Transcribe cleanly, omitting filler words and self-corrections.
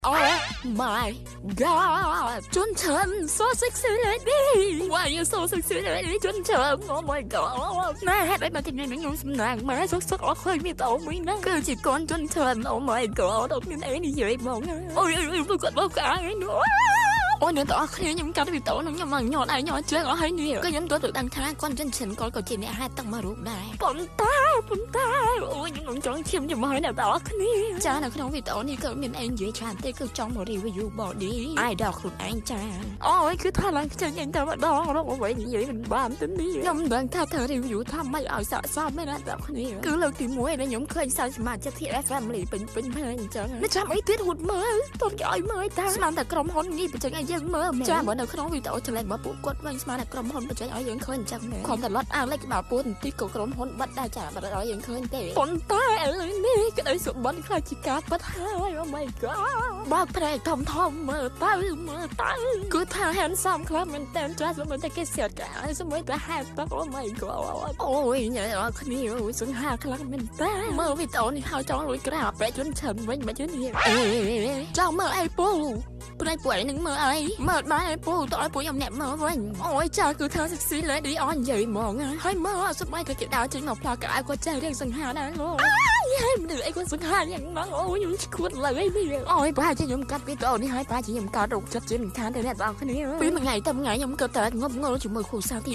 Oh my God, ជន់ឈិន so sexy lady. Why you so sexy lady ជន់ឈិន? Oh my God. ណែហេតុអីមកទីនេះខ្ញុំសំណាងមកសុកសុកអត់ឃើញមានតោមួយណាគឺជាកូនជន់ឈិន Oh my God. អត់មានអីនិយាយហ្មងអូយអូយគាត់បោកអាយនោះអូនអ្នកទាំងអស់គ្នាខ្ញុំកាត់វីដេអូនឹងខ្ញុំមកញ៉ាត់ឯងញ៉ាត់ជើងអស់ហើយនេះក៏ខ្ញុំទៅដឹងថាគាត់ចិនឈិនគាត់ក៏ជាអ្នកហែទឹកមករូបដែរប៉ុន្តែប៉ុន្តែអូយខ្ញុំនឹងចង់ឈាមចំហើយអ្នកទាំងអស់គ្នាចានៅក្នុងវីដេអូនេះក៏មានអីនិយាយច្រើនទេគឺចង់មក review body idol ខ្លួនឯងចាអូយគឺថាឡើងខ្ជិលញ៉ាំតែម្ដងរកអ្វីនិយាយមិនបានទៅនេះខ្ញុំមិនដឹងថាធ្វើ review ថាម៉េចឲ្យស័ក្តិសមទេណាអ្នកគ្នាគឺលើកទី1ដែលខ្ញុំឃើញសាសមាជិក TF Family ពេញពេញពេញអញ្ចឹងមិនចាំអីទៀតហួតមើលតន់គេឲ្យមើលតាស្មានតែក្រុមហ៊ុននេះបញ្ចេញឲ្យយើងមើលចាបើនៅក្នុងវីដេអូចលែករបស់ពួកគាត់វិញស្មានតែក្រុមហ៊ុនបញ្ចេញឲ្យយើងឃើញអញ្ចឹងមែនគ្រាន់តែលត់អាវលេខក្បាលពួនបន្តិចក៏ក្រុមហ៊ុនបាត់ដែរចាបាត់ឲ្យយើងឃើញទេប៉ុន្តែឥឡូវនេះក្តីសុបិនខ្លាចជាការពិតហើយ Oh my God. បើកភ្នែកធំធំមើលទៅមើលទៅគឺថា handsome ខ្លះមែនតើចាស់សមតែគេសៀតកាសមតែហែទឹក Oh my God. អូយញ៉ែអរគ្នាអូយសង្ហាខ្លាំងមែនតើមើលវីដេអូនេះហើយចង់លួចក្រាបប្រជជនឆឹមវិញមិនជឿនេះចង់មើលអីពូប្រៃពួកឯងនឹងមើលអីមើលបានឯពូតើឲ្យពូខ្ញុំអ្នកមើលវិញអូយចាគឺថា sexy lady អស់និយាយហ្មងហើយមើលអត់សុបាយតែគេដើរចេញមកផ្លាកៅគាត់ចេះរៀងសង្ហាដែរលោកហើយមនុស្សអីគាត់សង្ហាយ៉ាងហ្នឹងអូយខ្ញុំឈួតឡើយនេះអូយប្រហែលជាខ្ញុំកាត់វីដេអូនេះហើយប្រហែលជាខ្ញុំកើតរោគចិត្តជាមិនខានទៅអ្នកទាំងអស់គ្នាពីមួយថ្ងៃទៅមួយថ្ងៃខ្ញុំក៏តែងប់ងល់ជាមួយគ្រូសាទី